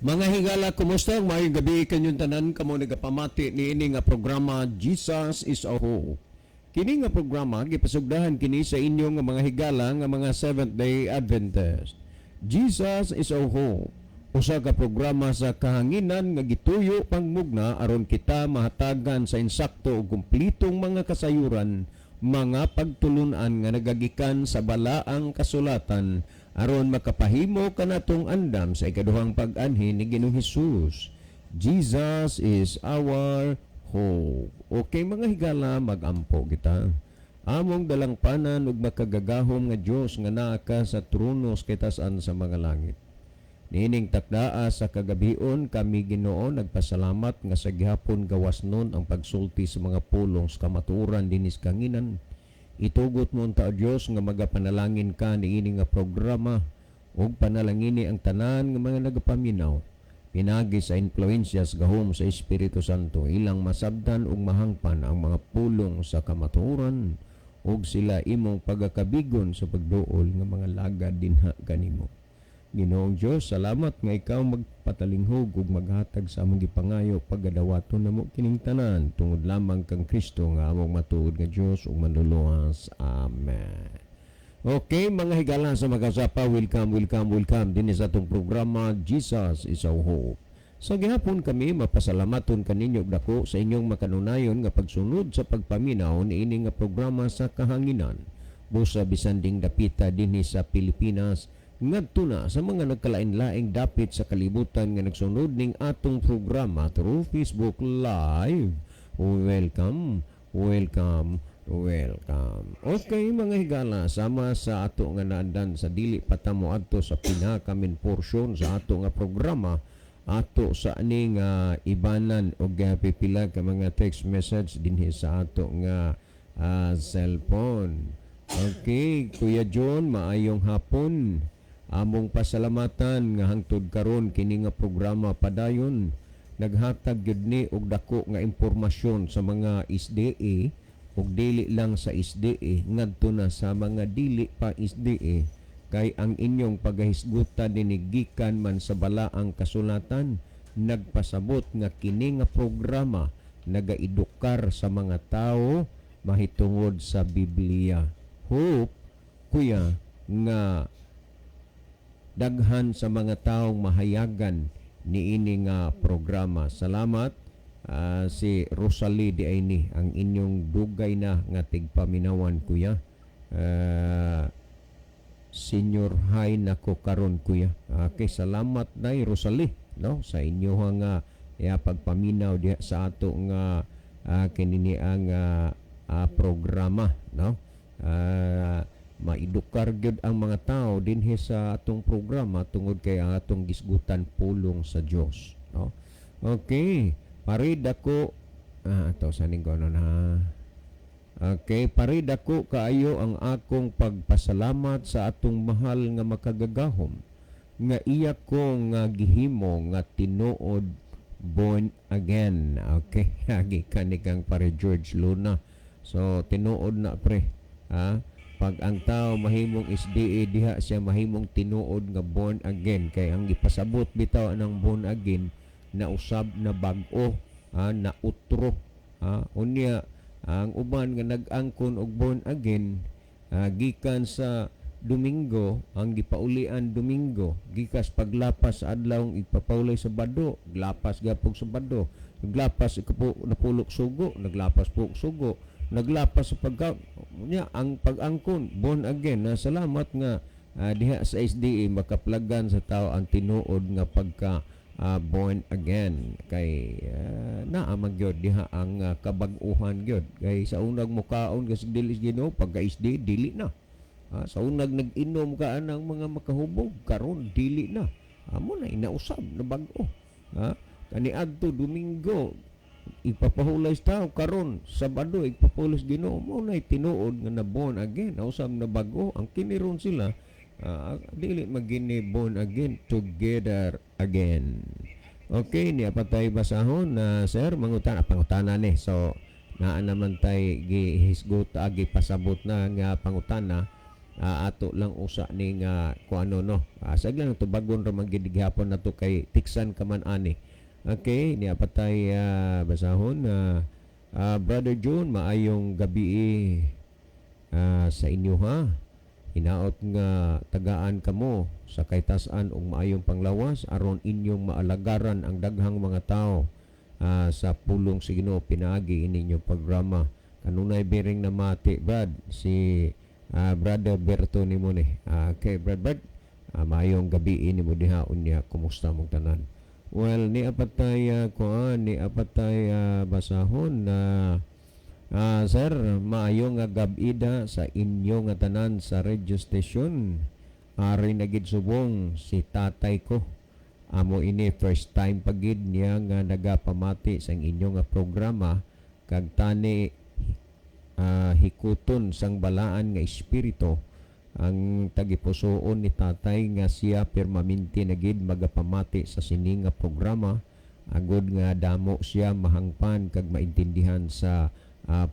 Mga higala, kumusta? Maayong gabi kanyong tanan kamo nagapamati niini nga programa, Jesus is a Hope. Kini nga programa gipasugdahan kini sa inyo nga mga higala nga mga Seventh Day Adventist. Jesus is a Hope. Usa ka programa sa kahanginan nga gituyo pangmugna aron kita mahatagan sa insakto ug kumplitong mga kasayuran, mga pagtulunan nga nagagikan sa Balaang Kasulatan aron makapahimo kanatong andam sa ikaduhang pag-anhi ni Ginoong Hesus. Jesus is our hope. Okay, mga higala, magampo kita. Among dalangpanan ug makagagahom nga Dios nga naa ka sa trono sa kitasan sa mga langit. Niining takdaa sa kagabion kami, Ginoo, nagpasalamat nga sa gihapon gawas nun ang pagsulti sa mga pulong sa kamatuoran dinis kanginan. Itugot mo unta, Dios, nga magapanalangin ka niini nga programa ug panalangini ang tanan nga mga nagapaminaw. Pinagi sa impluwensya sa gahom sa Espiritu Santo, ilang masabtan ug mahangpan ang mga pulong sa kamatuoran ug sila imong pagakabigon sa pagduol nga mga lagad dinha kanimo. Ginoong Diyos, salamat nga ikaw magpatalinghog ug maghatag sa among gipangayo. Pagadawaton namo kining tanan tungod lamang kang Kristo nga among matuod nga Dios ug Manluluwas. Amen. Okay, mga higala sa makasapa, welcome, welcome, welcome dinhi sa atong programa, Jesus is our Hope. Sa gihapon kami mapasalamaton kaninyo og dako sa inyong makanunayon nga pagsunod sa pagpaminaw niini nga programa sa kahanginan. Busa bisan ding dapita dinhi sa Pilipinas ngadto na sa mga nagkalain-laing dapit sa kalibutan nga nagsunod ning atong programa through Facebook Live. Welcome, welcome, welcome. Okay, mga higala, sama sa ato nga naandan sa dili pa ta moadto sa pinaka main portion sa ato nga programa, ato sa ani nga ibanan og pipila ka mga text message dinhi sa ato nga cellphone. Okay, Kuya John, maayong hapon. Among pasalamatan nga hangtod karon kini nga programa padayon naghatag gyud ni og dako nga impormasyon sa mga SDA ug dili lang sa SDA, ngadto na sa mga dili pa SDA, kay ang inyong pagahisgutan dinhi gikan man sa Balaang Kasulatan. Nagpasabot nga kini nga programa nagaedukar sa mga tao mahitungod sa Biblia. Hope, kuya, nga daghan sa mga taong mahayagan niini nga programa. Salamat, si Rosalie di ay ni ang inyong dugay na nga tigpaminawan, kuya. Senior high na ko karon, kuya. Okay, salamat nay Rosalie, no, sa inyo nga ya pagpaminaw diha sa ato nga kinini ang programa, no. Maedukar gyud ang mga tao dinhi sa atong programa tungod kay ang atong gisgutan pulong sa Dios, no. Okay, parid ako ato saning ko na. Okay, parid ako kaayo ang akong pagpasalamat sa atong mahal nga makagagahom nga iya ko nga gihimo nga tinuod born again. Okay, agi kani kang pare George Luna. So tinuod na, pre. Ha? Pag ang tao mahimong SDA, diha siya mahimong tinuod nga born again, kay ang gipasabot bitaw ng born again na usab na bag-o, ha, na utro, ha. Unya ang uban nga nag-angkon og born again, gikan sa Domingo ang gipaulian Domingo, gikas paglapas sa adlaw ipapawlay Sabado, glapas gapog Sabado, naglapas ikapo napulok sugo, naglapas po sugo, naglapas sa pagka nya ang pag-angkon born again na. Salamat nga diha sa SDA makaplagan sa tao ang tinuod nga pagka born again, kay naa man gyud diha ang kabag-uhan gyud, kay sa unag mukaon kasi dili Ginoo, pagka SDA dili na. Sa unag nag-inom ka anang mga makahubog, karon dili na. Amo na inausab na bag-o. Ha? Kani adto Domingo ipapahulay sa tao, karon Sabado ipapahulay sa Ginoo. Mo na tinuod nga na born again, nausab na bag-o. Ang kiniron sila dili magini born again, together again. Okay, niya pa tayo basahon na sir mangutana, pangutana ni. So naa naman tay gihisgot, agi pasabot na nga pangutana. Ato lang usa ni nga kuano, no. Saglang tubagon ra man gid gihapon nato kay tiksan ka man ani. Okay, niya patay basahon na Brother June, maayong gabi sa inyo ha. Hinaot nga tagaan kamo sa kaytas-an ug maayong panglawas aron inyong maalagaran ang daghang mga tao sa pulong sa Ginoo pinaagi ininyo programa. Kanunay biring namati, Brad, si Brother Berto nimo ni. Okay, Brad Brad, maayong gabi nimo diha unya, kumusta mong tanan? Well, ni apatay kuan, ni apatay basahon na sir, maayo nga gabida sa inyo nga tanan sa radio station. Ari na gid subong si tatay ko. Amo ini first time pagid niya nga nagapamati sa inyo nga programa kag tani hikuton sang balaan nga espiritu ang tagipusoon ni tatay nga siya permanente na gid magapamati sa sini nga programa agod nga damo siya mahangpan kag maintindihan sa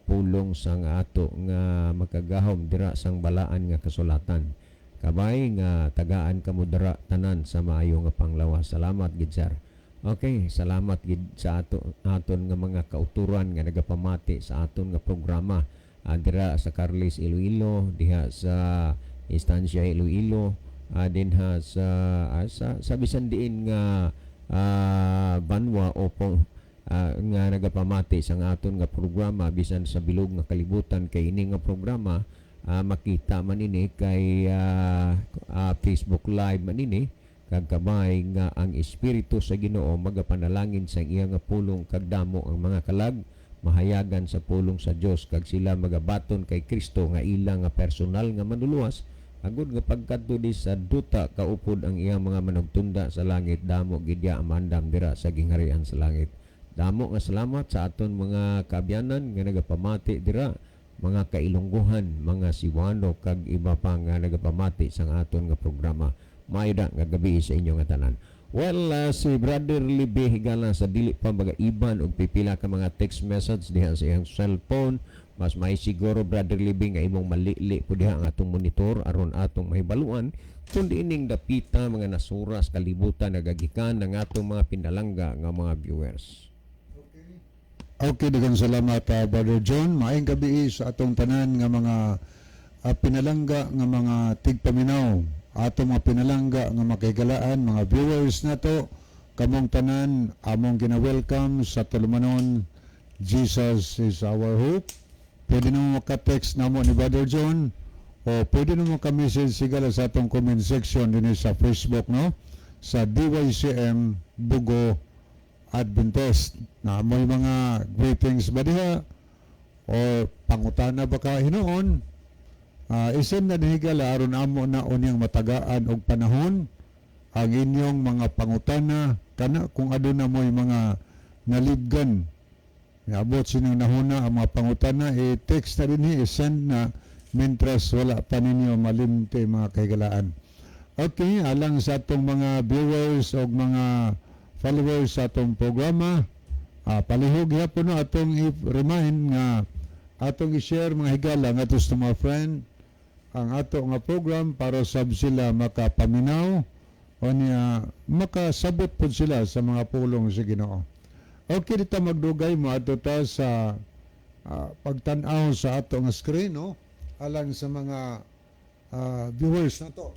pulong sang ato nga makagahom dira sang balaan nga kasulatan. Kabay nga tagaan kamo dira tanan sa maayo nga panglawas. Salamat gid, sir. Okay, salamat gid sa ato aton nga mga kauturan nga nagapamati sa aton nga programa dira sa Carles, Iloilo, diha sa Estancia, Iloilo, dinha sa bisan diin nga banwa o po, nga nagapamati sa aton nga programa bisan sa bilog nga kalibutan, kay ini nga programa makita man ini kay Facebook Live man ini. Kag kabay nga ang espiritu sa Ginoo magapanalangin sa iya nga pulong kag damo ang mga kalag mahayagan sa pulong sa Dios kag sila magabaton kay Kristo nga ila nga personal nga manluluwas agud nga pagkadto di sa duta kaupod ang iyang mga manugtunda sa langit, damo gid ya ang mandam dira sa gingharian sa langit. Damo nga salamat sa aton mga kaabyanan nga nagapamati dira, mga kailonggohan, mga Siwano kag iba pa nga nagapamati sa aton nga programa. Maayo da nga gabi sa inyo nga tanan. Well, si Brother Libe higala sa dili pa magaiban og pipila ka mga text message diha sa iyang cellphone. Mas may siguro, Brother Libe, nga imong malili po diha ang atong monitor aron atong mahibaluan kung diining dapita mga nasuras kalibutan nagagikan ng atong mga pinalangga nga mga viewers. Okay, daghang salamat, Brother John. Maayong gabi sa atong tanan nga mga pinalangga nga mga tigpaminaw. Atong mga pinalangga nga makahigalaan, mga viewers nato, kamong tanan among gina-welcome sa tulumanon Jesus is Our Hope. Pwede namo maka-text namo ni Brother John o pwede namo maka-message sigala sa atong comment section din sa Facebook, no, sa DYCM Bugo Adventist. Na mo'y mga greetings ba diha o pangutana ba ka hinuon, isend na higala aron amo na unyang matagaan og panahon ang inyong mga pangutana kana kung aduna mo'y mga nalibgan. Niabot sinyong nahuna ang mga pangutana, i-text na din, i-send na mientras wala pa ninyo malimti, mga kahigalaan. Okay, alang sa atong mga viewers o mga followers sa atong programa, palihog gyapon, no, atong i-remind nga atong i-share, mga higala, ngadto sa mga friend ang ato nga program para sab sila makapaminaw o niya makasabot pod sila sa mga pulong sa Ginoo. Okay, dito magdugay mo ato ta sa pagtan-aw sa ato nga screen, no, alang sa mga viewers na to.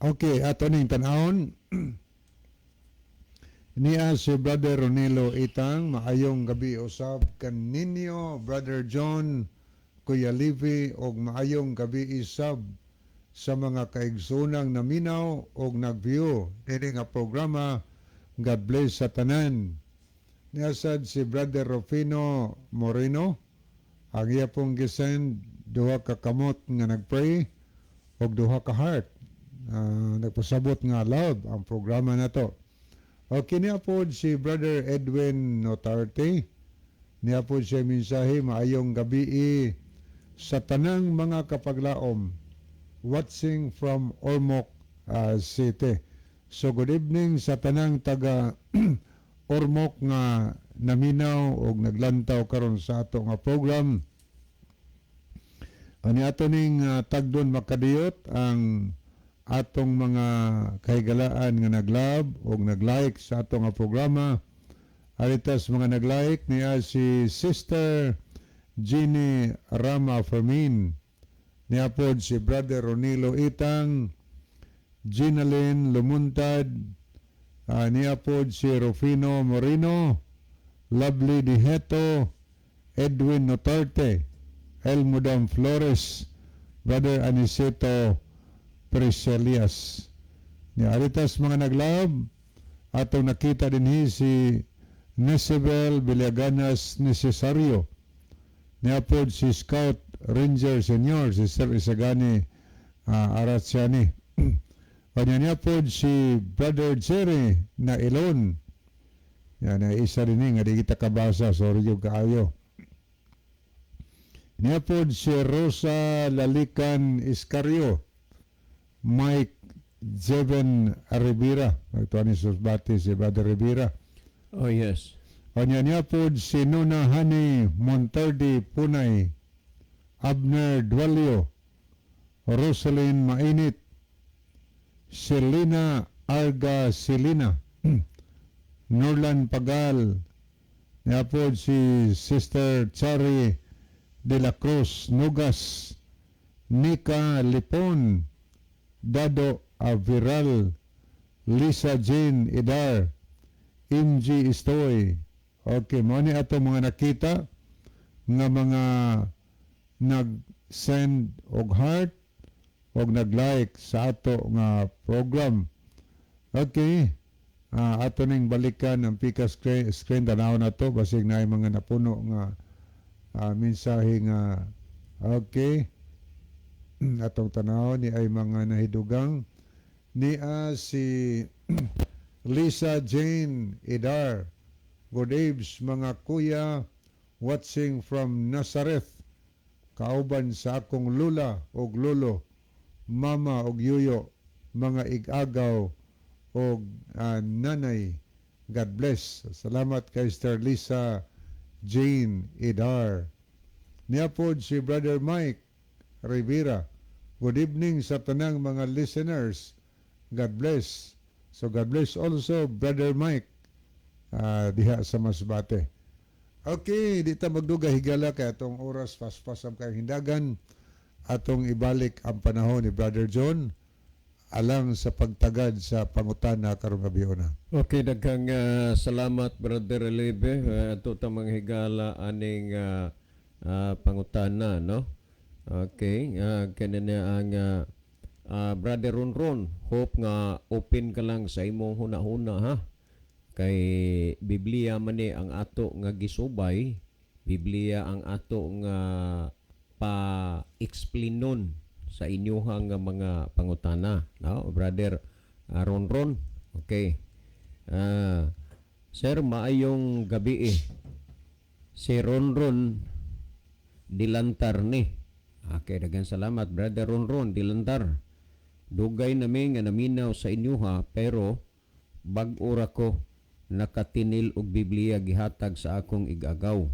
Okay, ato ning tan-awon. Niya si Brother Ronelo Itang, maayong gabi usab kaninyo, Brother John, Kuya Livy, og maayong gabi isab sa mga kaigsoonang naminaw og nag-view nini nga programa. God bless sa tanan. Niya sad si Brother Rufino Moreno, ang iya pong gisend duha ka kamot nga nagpray og duha ka heart. Nagpasabot nga love ang programa na to. Okay, niya po si Brother Edwin Notarte. Niya po siya mensahe, maayong gabi sa tanang mga kapaglaom watching from Ormoc City. So good evening sa tanang taga Ormoc nga naminaw og naglantaw karon sa ato nga program. Ani ato ning tagdon makadiyot ang atong mga kahigalaan nga nag-love og nag-like sa ato nga programa. Aritas mga nag-like niya si Sister Jeannie Rama Fermin. Niya pod si Brother Ronilo Itang, Ginalyn Lumuntad, niya pod si Rufino Moreno, Lovely Diheto, Edwin Notarte, Elmudam Flores, Brother Aniceto Priscilias. Ni aritas mga nag-love, atong nakita din si Nesibel Villaganas Necesario. Niya pod si Scout Ranger Senior, si Sir Isagani Aratsiani. Kanya niya pod si Brother Jerry na Ilon. Yan, na isa din nga di kita kabasa, sorry yung kaayo. Niya pod si Rosa Lalican Iscario, Mike Jeven Rivera, ito ni Susbati si Brother Rivera. Oh, yes. Kanya niya pod si Nona Hani Montardi Punay, Abner Dualio, Rosalyn Mainit, Selina Arga Selina, Norlan Pagal, niya pod si Sister Chari de la Cruz Nugas, Nika Lipon, Dado Aviral, Lisa Jane Idar, MG Istoy. Okay, mo ni ato mga nakita nga mga nag-send og heart og nag-like sa ato nga program. Okay. Ato ning balikan ang pika screen, tanaw na to basig naay mga napuno nga mensahe nga okay. Atong tanaw ni ay mga nahidugang ni si Lisa Jane Idar. "Good eves, mga kuya, watching from Nazareth. Kauban sa akong lula og lolo, mama og yuyo, mga igagaw og nanay. God bless." Salamat kay Sister Lisa Jane Idar. Niya pod si Brother Mike Rivera. "Good evening sa tanang mga listeners. God bless." So God bless also, Brother Mike, diha sa Masbate. Okay, di ta magdugay, higala, kay atong oras paspasam kay hindagan. Atong ibalik ang panahon ni Brother John alang sa pagtagad sa pangutana karong gabi na. Okay, daghang salamat, Brother Relive. Ato ta mga higala aning pangutana, no? Okay, kani na ang Brother Ronron, hope nga open ka lang sa imong huna-huna ha. Kay Biblia man ni ang ato nga gisubay, Biblia ang ato nga pa-explainon sa inyuhang nga mga pangutana, no? Brother Ronron. Okay. Sir, maayong gabi eh. Si Ronron Dilantar ni. Okay, daghang salamat, Brother Ronron Dilantar. "Dugay nami nga naminaw sa inyuha pero bag-o ra ko nakatinil og Biblia gihatag sa akong igagaw.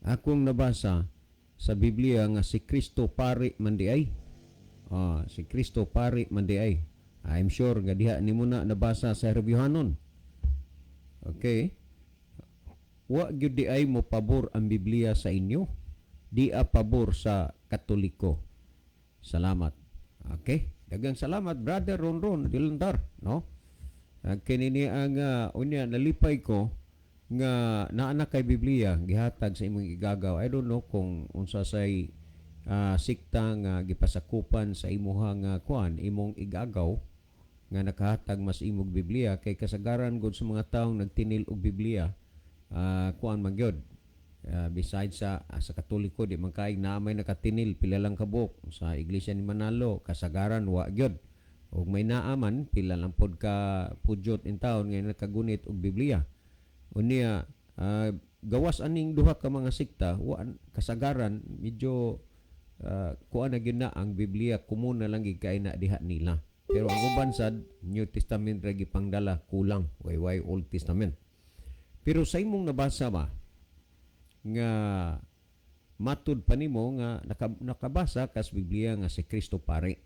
Akong nabasa sa Biblia nga si Kristo pari man di ay." Si Kristo pari man di ay. I'm sure nga diha nimo na nabasa sa Herbyuhanon. Okay. "Wa gyud di ay mo pabor ang Biblia sa inyo. Di a pabor sa Katoliko. Salamat." Okay. Daghang salamat, Brother Ronron Dilandar, no? Kini ni ang unya nalipay ko nga naa na kay Biblia gihatag sa imong igagaw. I don't know kung unsa say sikta nga gipasakupan sa imuha nga kuan, imong igagaw, nga nakahatag mas imog Biblia, kay kasagaran gud sa mga taong nagtinil og Biblia, kuan man gyud. Besides sa Katoliko, di man kay naa may nakatinil, pila lang kabuok sa Iglesia ni Manalo, kasagaran wa gyud. Ug may naa man, pila lang pod ka pudyot in town nga nakagunit og Biblia. Unya gawas aning duha ka mga sikta, wa kasagaran medyo kuan na gyud na ang Biblia, kumun na lang gid kay na diha nila. Pero ang uban sad New Testament ra gipangdala, kulang way way Old Testament. Pero sa imong nabasa ba nga matud pa nimo nga nakabasa kas Biblia nga si Kristo pari.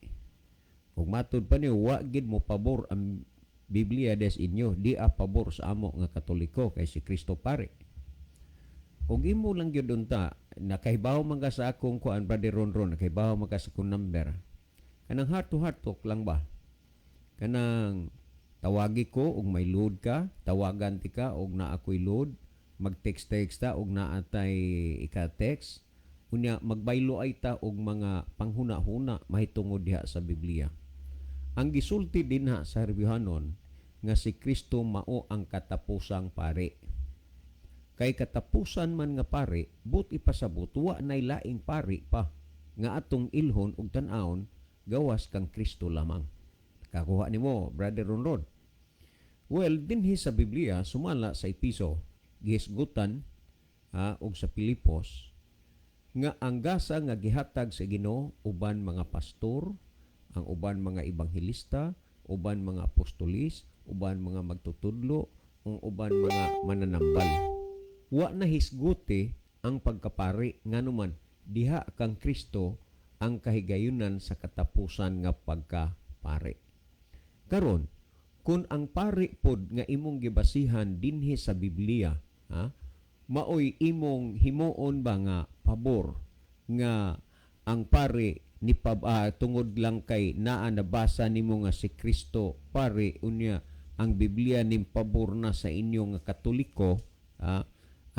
Ug matud pa nimo, wa gid mo pabor ang Biblia des inyo, di a pabor sa amo nga Katoliko kay si Kristo pari. Ug imo lang gyud unta, nakahibaw man ka sa akong kuan, Brother Ronron, nakahibaw man ka sa akong number. Kanang heart to heart talk lang ba? Kanang tawagi ko og may load ka, tawagan ti ka og naa ko'y load, mag-text-text ta og naa tay ika-text. Unya magbaylo ay ta og mga panghuna-huna mahitungod diha sa Biblia. Ang gisulti dinha sa Herbihanon nga si Kristo mao ang katapusang pari. Kay katapusan man nga pari, but ipasabot wa nay laing pari pa nga atong ilhon ug tan-awon gawas kang Kristo lamang. Kakuha nimo, Brother Ronron? Well, dinhi sa Biblia, sumala sa Episo, gihisgutan og sa Pilipos nga ang gasa nga gihatag sa Ginoo, uban mga pastor, ang uban mga ebanghelista, uban mga apostolis, uban mga magtutudlo, ang uban mga mananambal. Wa na hisguti ang pagkapari, nganuman diha kang Kristo ang kahigayunan sa katapusan nga pagkapari. Karon, kung ang pari pod nga imong gibasihan dinhi sa Biblia, ha, maoy imong himuon ba nga pabor nga ang pari ni tungod lang kay naa nabasa nimo nga si Kristo pari, unya ang Biblia ning pabor na sa inyo nga Katoliko, ha?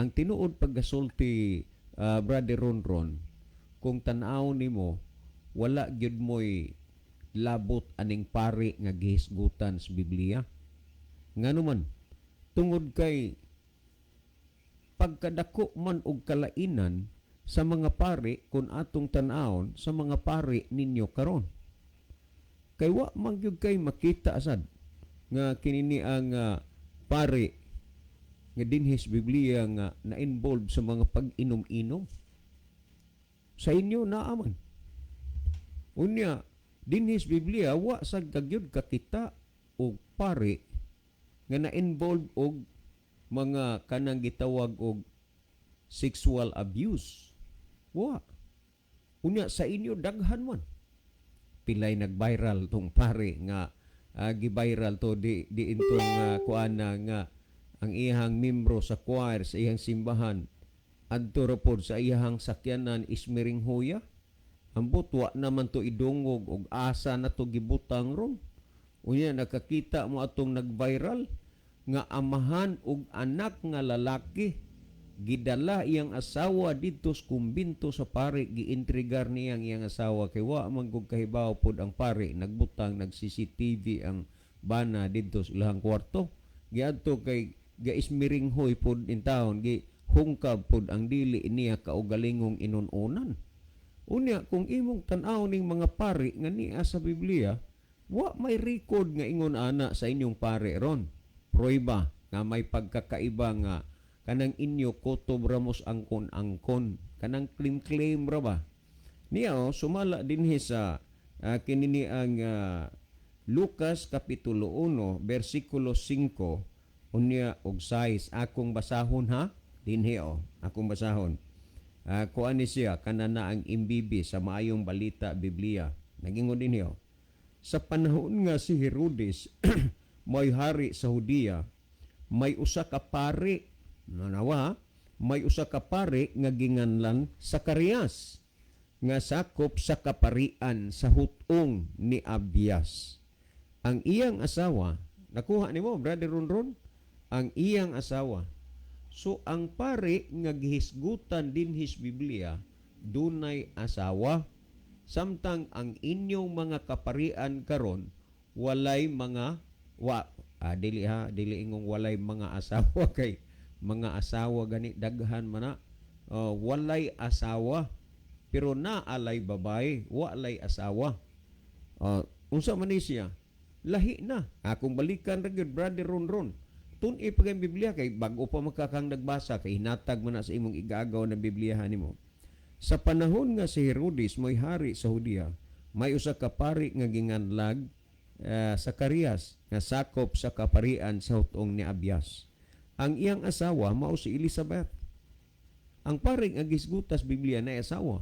Ang tinuod paggasulti, Brother Ronron, kung tan-aw nimo, wala gyud mo'y labot aning pari nga gihisgutan sa Biblia. Ngano man, tungod kay pagkadako man og kalainan sa mga pari kung atong tan-awon sa mga pari ninyo karon. Kay wa man gyud kay makita sad nga kinini ang pari nga dinhi sa Biblia nga na-involve sa mga pag-inom-inom. Sa inyo naa man. Unya, dinhi sa Biblia wa sad kagyud kakita og pari nga na-involve og mga kanang gitawag og sexual abuse. Wa. Unya sa inyo daghan man. Pilay nag-viral tong pare nga gi-viral to di di intong kuan na nga ang iyang membro sa choir sa iyang simbahan adto ra pod sa iyang sakyanan ismiringhoya. Ambot wa naman to idungog og asa na to gibutang ron. Unya nakakita mo atong nag-viral nga amahan og anak nga lalaki gidala iyang asawa didto sa kumbinto sa pare, giintrigar niya ang iyang asawa kay wa man gud kahibaw pod ang pare nagbutang nag CCTV ang bana didto sa ilahang kwarto. Giadto kay gaismiringhoy pod in town, gi hungkab pod ang dili niya kaugalingong inununan. Unya kung imong tan-aw ning mga pari nga niya sa Biblia, wa may record nga ingon ana sa inyong pare ron. Prueba nga may pagkakaiba nga kanang inyo kutob ramos angkon-angkon, kanang claim-claim ra ba niya. Oh, sumala dinhi sa kinini ang Lucas kapitulo 1 bersikulo 5 unya og 6. Akong basahon ha dinhi, oh, akong basahon. Kuan ni siya kanana ang MBB, sa Maayong Balita Biblia. Nagingon dinhi, oh. Sa panahon nga si Herodes may hari sa Judea, may usa ka pari, nanawa, may usa ka pari nga ginganlan Zacarias nga sakop sa kaparian sa hutong ni Abias. Ang iyang asawa, nakuha nimo, Brother Ronron, ang iyang asawa. So ang pare nga gihisgutan dinhi sa Biblia dunay asawa, samtang ang inyong mga kaparian karon walay mga wa dili ha, dili ingong walay mga asawa kay mga asawa gani daghan man na. Oh, walay asawa pero naalay babae, walay asawa. Oh, unsa man ni siya, lahi na. Akong balikan ra gyud, Brother Ronron, tun-i pa kay Biblia kay bag-o pa makakang nagbasa kay hinatag man na sa imong igagaw ng Biblia nimo. Sa panahon nga si Herodes mo'y hari sa Judea, may usa ka pari nga ginganlag Zacarias nga sakop sa kaparian sa hutong ni Abias. Ang iyang asawa mao si Elizabeth. Ang pare nga gihisgutan sa Biblia naay asawa.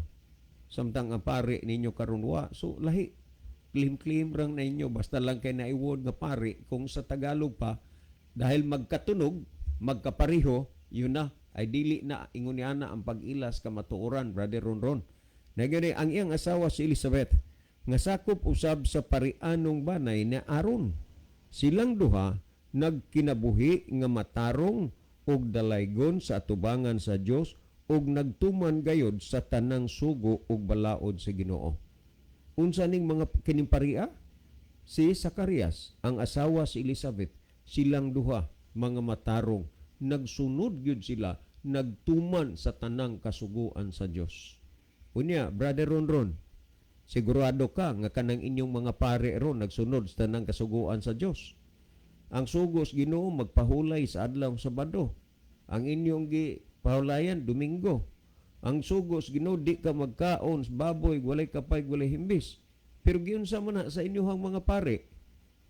Samtang ang pare ninyo karon wa, so lahi. Claim-claim rang na inyo basta lang kay naiwod nga pare kung sa Tagalog pa dahil magkatunog, magkapariho, yun na ay dili na ingon niana ang pag-ilas kamatuoran, Brother Ronron. Nagani ang iyang asawa si Elizabeth nga sakop usab sa parianong banay ni Aaron. Silang duha nagkinabuhi nga matarong ug dalaygon sa atubangan sa Dios ug nagtuman gayod sa tanang sugo ug balaod sa Ginoo. Unsa ning mga kining paria? Si Zacarias, ang asawa si Elizabeth, silang duha mga matarong, nagsunod gyud sila, nagtuman sa tanang kasuguan sa Dios. Unya, Brother Ronron, sigurado ka nga kanang inyong mga pare ron nagsunod sa tanang kasuguan sa Dios? Ang sugo sa Ginoo, magpahulay sa adlaw Sabado. Ang inyong gi pahulayan Domingo. Ang sugo sa Ginoo, di ka magkaon sa baboy, walay kapay, walay himbis. Pero giunsa man na sa inyong mga pare?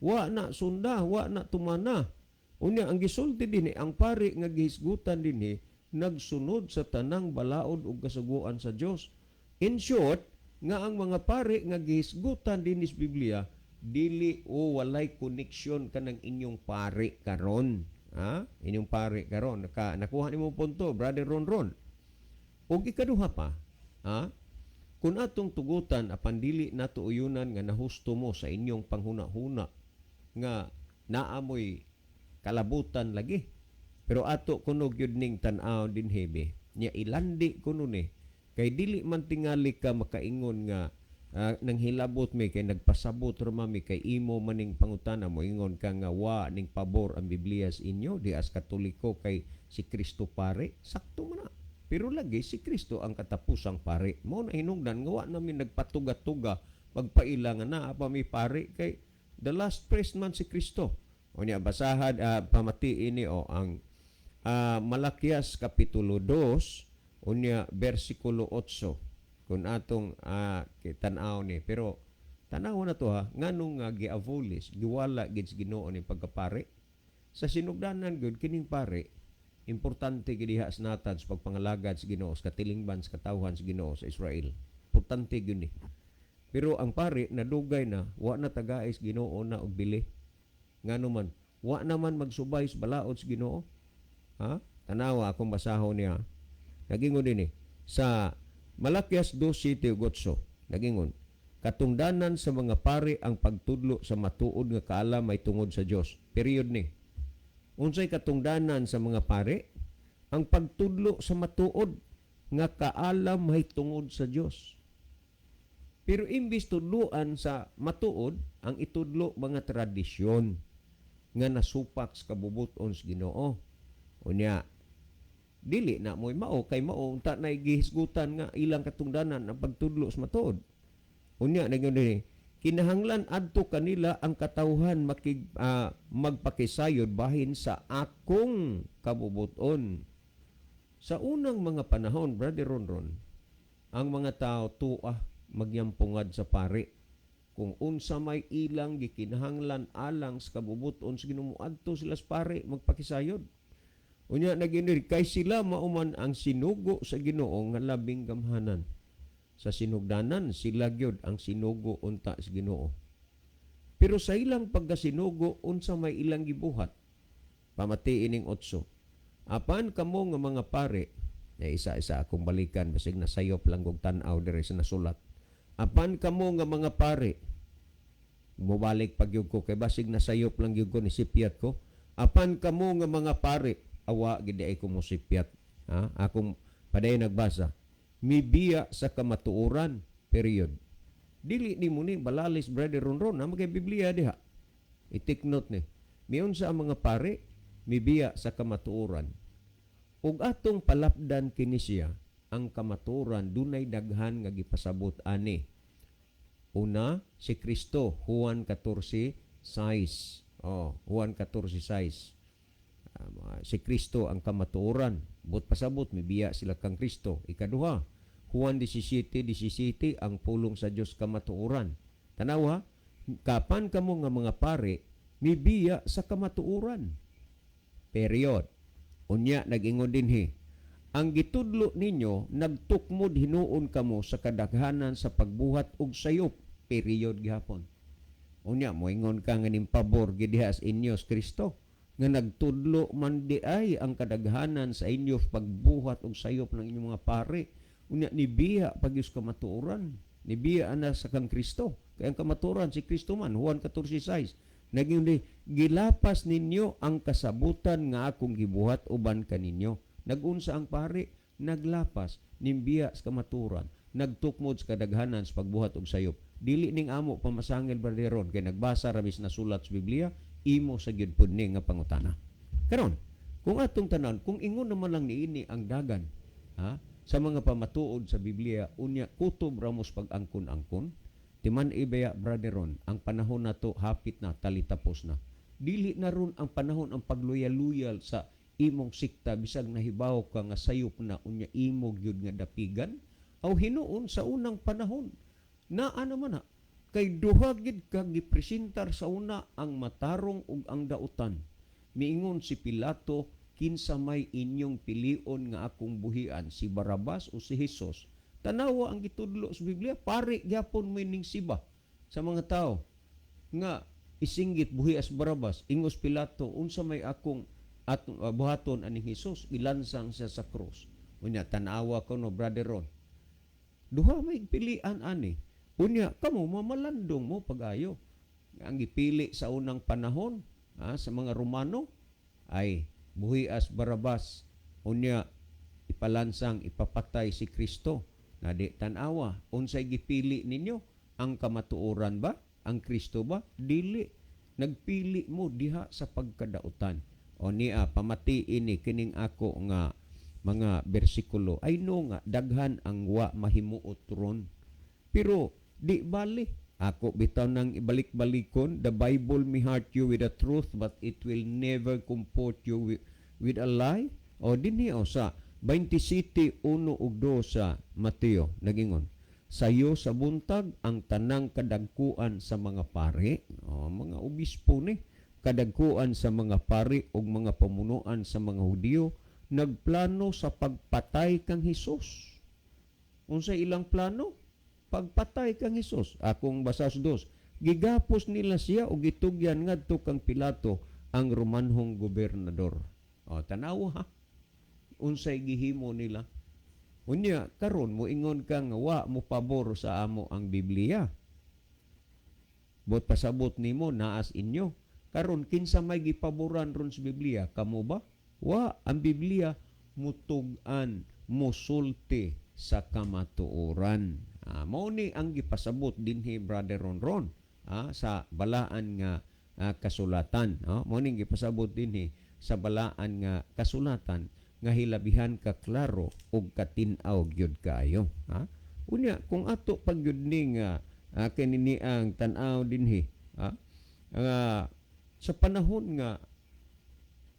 Wa na sunda, wa na tumana. Unya ang gisulti dinhi, ang pare nga gihisgutan dinhi nagsunod sa tanang balaod ug kasuguan sa Dios. In short, nga ang mga pare nga gihisgutan dinhi sa Biblia dili o walay connection kanang inyong pare karon. Ha? Inyong pare karon. Nakuha nimo punto, Brother Ronron? Ug ikaduha pa, ha? Kung atong tugutan apan dili nato uyunan nga nahusto mo sa inyong panghuna-huna nga naamoy kalabutan lagi. Pero ato kuno gyud ning tan-aw dinhi be. Nya ilandi kuno ni kay dili man tingali ka makaingon nga nang hilabot mi kay nagpasabot ra mi kay imo maning pangutana mo ingon ka nga wa ning pabor ang Biblia sa inyo di as Katoliko kay si Kristo pare, sakto man na. Pero lagi si Kristo ang katapusang pare. Mao na hinungdan nga wa namin nagpatuga-tuga pagpaila nga naa pa mi pare kay the last priest man si Kristo. Unya basahan, pamatiin ni o ang Malakias kapitulo 2 unya bersikulo 8 kung atong tan-aw ni. Pero tanaw na to ha, nganong nga gi-abolish, giwala gid sa Ginoo ni pagkapare sa sinugdanan gud. Kining pare importante gid diha sa natad sa pagpangalagad sa Ginoo, sa katilingban sa katawhan sa Ginoo sa Israel. Importante gyud ni. Pero ang pare nadugay na wa na tagais Ginoo na og bili. Ngano man wa naman magsubay sa balaod sa Ginoo, ha? Tanawa akong basahon niya. Nagingon din eh sa Malakias 2:7-8, nagingon, "Katungdanan sa mga pare ang pagtudlo sa matuod nga kaalam may tungod sa Dios." Period ni. Unsay katungdanan sa mga pare? Ang pagtudlo sa matuod nga kaalam may tungod sa Dios. Pero imbis tudloan sa matuod, ang itudlo mga tradisyon nga nasupak sa kabubuton sa Ginoo. Unya, dili na mo'y mao kay mao unta na gihisgutan nga ilang katungdanan ang pagtudlo sa matuod. Unya nagyud dinhi, kinahanglan adto kanila ang katawhan magpakisayod bahin sa akong kabubuton. Sa unang mga panahon, Brother Ronron, ang mga tao tua magyampungad sa pare. Kung unsa may ilang gikinahanglan alang sa kabubuton sa Ginoo, adto sila sa pare magpakisayod. Unya naginir kay sila mauman ang sinugo sa Ginoo nga labing gamhanan. Sa sinugdanan sila gyud ang sinugo unta sa Ginoo. Pero sa ilang pagkasinugo, unsa may ilang gibuhat? Pamati ining 8. "Apan kamo nga mga pare," na isa-isa akong balikan basig nasayop lang og tan-aw diri sa nasulat. "Apan kamo nga mga pare," mobalik pag gyud ko kay basig nasayop lang gyud ko ni sipyat ko. "Apan kamo nga mga pare," awa gid ay ko mosipyat. Ha? Akong padayon nagbasa. "Mibiya sa kamatuoran." Period. Dili ni mo ni balalis, Brother Ronron, ha, magay Biblia diha. I-take note ni. Miunsa ang mga pare? Mibiya sa kamatuoran. Ug atong palapdan kini siya, ang kamatuoran dunay daghan nga gipasabot ani. Una, si Kristo, Juan 14:6. Oh, Juan 14:6. Si Kristo ang kamatuoran. But pasabot, mibiya sila kang Kristo. Ikaduha, Juan 17:17, ang pulong sa Dios kamatuoran. Tanawa, kapan kamo nga mga pare, mibiya sa kamatuoran. Period. Unya nag-ingon dinhi, ang gitudlo ninyo nagtukmod hinuon kamo sa kadaghanan sa pagbuhat og sayop, period gihapon. Unya moingon ka nga ning pabor gid diha sa inyo sa Kristo nga nagtudlo man di ay ang kadaghanan sa inyo pagbuhat og sayop ng inyong mga pare. Unya nibiya pagyus kamatuoran, nibiya ana sa kang Kristo. Kay ang kamatuoran si Kristo man, Juan 14:6. Naging di, gilapas ninyo ang kasabutan nga akong gibuhat uban kaninyo. Nagunsa ang pare, naglapas, nimbiya sa kamatuoran, nagtukmod sa kadaghanan sa pagbuhat og sayop. Dili ning amo pamasangil, Brother Ron, kay nagbasa ra mis nasulat sa Biblia, imo sa gyud pud ni nga pangutana. Karon, kung atong tanan, kung ingon naman lang niini ang dagan, ha, sa mga pamatuod sa Biblia, unya kutob ramos pag-angkon-angkon, timan ibaya, Brother Ron, ang panahon nato hapit na talitapos na. Dili na ron ang panahon ang pagluyal-luyal sa imong sikta bisag nahibaw ka nga sayop na, unya imo gyud nga dapigan aw hinuon sa unang panahon. Naa naman na kay duha gid ka gipresentar sa una, ang matarong ug ang dautan. Miingon si Pilato, "Kinsa may inyong pilion nga akong buhian, si Barabas o si Jesus?" Tanawa ang gitudlo sa Biblia, pare gyapon mo ning siba sa mga tao nga isinggit buhi as Barabas. Ingos Pilato, "Unsa may akong at buhaton aning Jesus?" Ilansang siya sa krus. Unya tanawa ko no, Brother Ron, duha may pilian ani. Unya kamo mamalandong mo pag-ayo. Ang gipili sa unang panahon, sa mga Romano ay buhi as Barabas, unya ipalansang, ipapatay si Kristo. Na di tan-awa unsay gipili ninyo, ang kamatuoran ba, ang Kristo ba? Dili, nagpili mo diha sa pagkadautan. O niya pamati ini kining ako nga mga bersikulo. I know nga daghan ang wa mahimuot ron, pero di bali, ako bitaw nang ibalik-balikon, the Bible may hurt you with the truth, but it will never comfort you with a lie. O dinhi o sa 27:1 ug 2 sa Mateo, nagingon, sayo sa buntag ang tanang kadagkuan sa mga pari, o mga obispo ni, kadagkuan sa mga pari ug mga pamunuan sa mga Hudiyo nagplano sa pagpatay kang Hesus. Unsa ilang plano? Pagpatay kang Hesus. Akong basas dos. Gigapos nila siya og gitugyan ngadto kang Pilato, ang Romanhong gobernador. O tanawa ha. Unsay gihimo nila? Unya karon mo ingon ka nga wa mo pabor sa amo ang Biblia. Bot pasabot nimo naas inyo. Karon kinsa may gipaboran ron sa Biblia? Kamo ba? Wa, ang Biblia mutug-an, musulti sa kamatuoran. Mao ni ang gipasabot dinhi, Brother Ronron, sa balaan nga kasulatan. No? Mao ni gipasabot dinhi sa balaan nga kasulatan nga hilabihan ka klaro ug katin-aw gyud kaayo. Ha? Unya kung ato pag gyud ni nga kinini ang tan-aw dinhi, ha? Nga sa panahon nga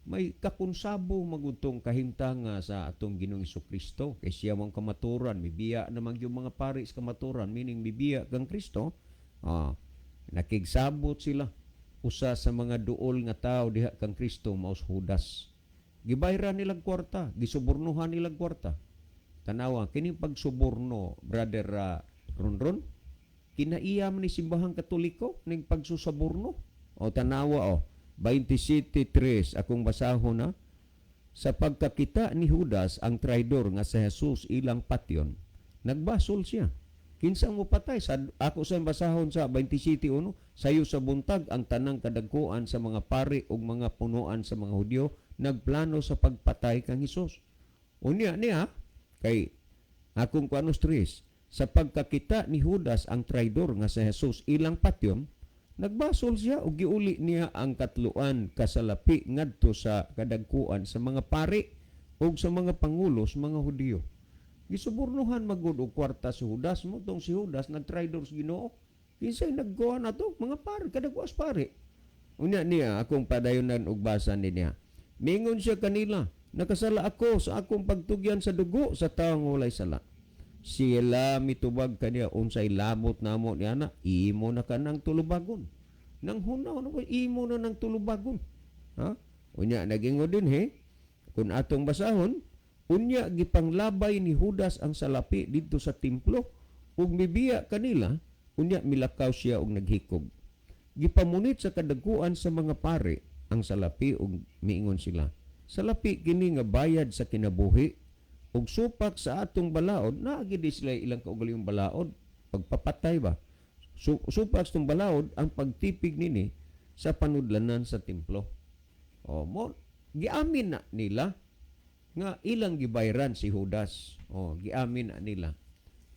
may kakonsabo magutong kahimtang nga sa atong Ginoong Kristo kay siya mong kamaturan, mibiya naman yung mga pari sa kamaturan, meaning mibiya kang Kristo. Nakigsabot sila. Usa sa mga duol nga tao diha kang Kristo mao si Judas. Gibayran nilang kwarta, gisubornohan nilang kwarta. Tanawa kini pagsuborno, Brother Ronron, kinaiya man ni Simbahang Katoliko ning pagsusaborno. O tanawa o 27:3, akong basahon na. Sa pagkakita ni Judas ang traidor nga sa Jesus ilang patyon, nagbasol siya. Kinsa mo patay sa ako sa basahon sa 27:1. Sayo sa buntag ang tanang kadagkuan sa mga pari ug mga punuan sa mga Hudyo nagplano sa pagpatay kang Hesus. Unya niya kay akong kuanos tres, sa pagkakita ni Judas ang traidor nga sa Jesus ilang patyon, nagbasol siya ug giuli niya ang katluan kasalapi ngadto sa kadagkuan sa mga pari ug sa mga pangulo sa mga Hudiyo. Gisubornohan magud og kwarta si Judas mo tong si Judas nagtraidor sa Ginoo. Kinsay nagkuha na to? Mga pari, kadagkuas pari. Unya niya akong padayonan og basa niya. Mingon siya kanila, "Nakasala ako sa akong pagtugyan sa dugo sa taong walay sala." Sila mitubag kaniya, "Unsay labot namo niya na, imo na kanang tulubagon." Nang hunaw na ko, imo na nang tulubagon. Ha? Unya nagingon din he. Kung atong basahon, unya gipanglabay ni Judas ang salapi didto sa templo ug mibiya kanila, unya milakaw siya og naghikog. Gipamunit sa kadagkuan sa mga pare ang salapi ug miingon sila, "Salapi kini nga bayad sa kinabuhi ug supak sa atong balaod." Naa gid sila ilang kaugalingong balaod, pagpapatay ba. Supak sa atong balaod ang pagtipig nini sa panudlanan sa templo. O mo giamin na nila nga ilang gibayran si Judas. O giamin na nila.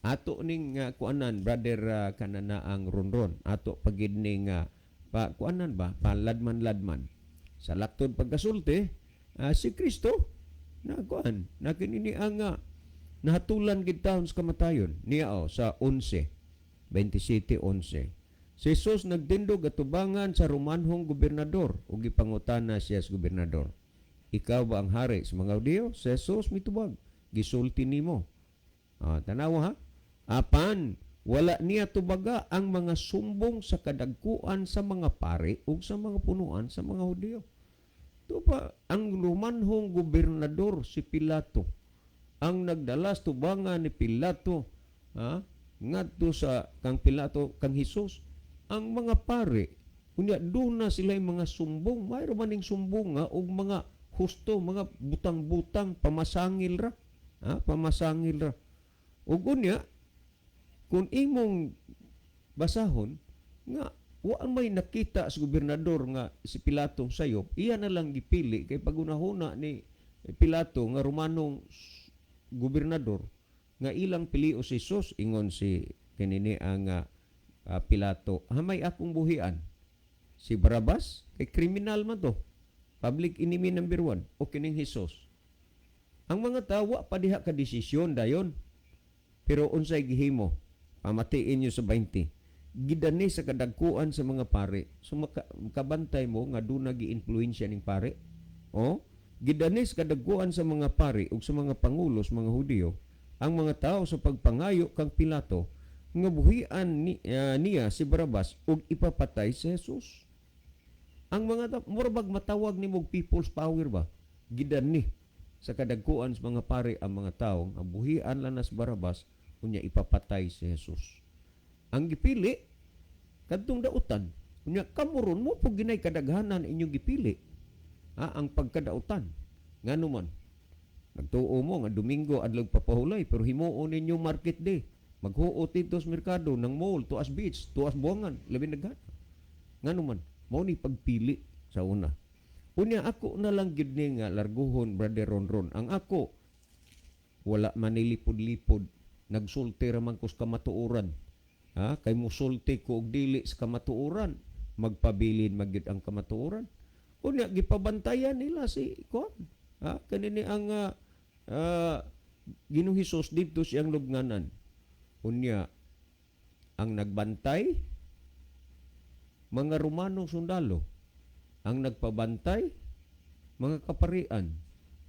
Ato ning kuanan, brother, kanana ang ronron ato pagid ning pa kuanan ba, paladman-ladman sa laktod pagkasulti, si Kristo na kuan na kinini ang nahatulan gid taon sa kamatayon niya, oh, sa 11 27:11. Si Jesus nagtindog atubangan sa Romanhong gobernador ug gipangutana siya sa gobernador, "Ikaw ba ang hari sa mga Hudiyo?" Si Jesus mitubag, "Gisulti nimo." Tanawa ha. Apan wala niya tubaga ang mga sumbong sa kadagkuan sa mga pari ug sa mga punuan sa mga Hudiyo. Ito pa, ang Romanhong gobernador si Pilato ang nagdala sa tubangan ni Pilato, ha, ngadto sa kang Pilato kang Hesus ang mga pare. Unya doon na sila yung mga sumbong. Mayroon man ning sumbong nga og mga husto, mga butang-butang, pamasangil ra, ha, pamasangil ra. Ug unya kung imong basahon nga wa may nakita sa gobernador nga si Pilato sayop, iya na lang gipili kay pagunahuna ni Pilato nga Romanong gobernador nga ilang pilio si Jesus. Ingon si kinini ang Pilato, "Hamay akong buhian si Barabas kay kriminal man to, public enemy number 1, o kining Jesus?" Ang mga tawo pa diha ka desisyon dayon, pero unsay gihimo? Pamatiin niyo sa 20. Gidani sa kadagkuan sa mga pare. So makabantay mo nga doon gi-influensya ning pare. Oh, gidani sa kadagkuan sa mga pare ug sa mga pangulo sa mga Hudiyo ang mga tao sa pagpangayo kang Pilato nga buhian niya si Barabas ug ipapatay si Jesus. Ang mga tao, mura bag matawag nimo og people's power ba? Gidani sa kadagkuan sa mga pare ang mga tao nga buhian lang na si Barabas, unya ipapatay si Jesus. Ang gipili kadtong dautan. Unya kamo ron mo pug ginay kadaghanan inyong gipili. Ha, ang pagkadautan. Ngano man? Nagtuo mo nga Domingo adlaw papahulay, pero himuon ninyo market day. Maghuot dito sa merkado ng mall, tuas beach, tuas buwangan, labi naghan. Ngano man? Mao ni pagpili sa una. Unya ako na lang gid ni nga larguhon, brother Ronron. Ang ako wala manilipod-lipod, nagsulti ra man ko sa kamatuoran. Ha, kay musulti ko og dili sa kamatuoran, magpabilin magyud ang kamatuoran. Unya gipabantayan nila si kuan. Ha, kanini ang Ginoong Hesus didto siyang lubnganan. Unya ang nagbantay mga Romanong sundalo, ang nagpabantay mga kaparian,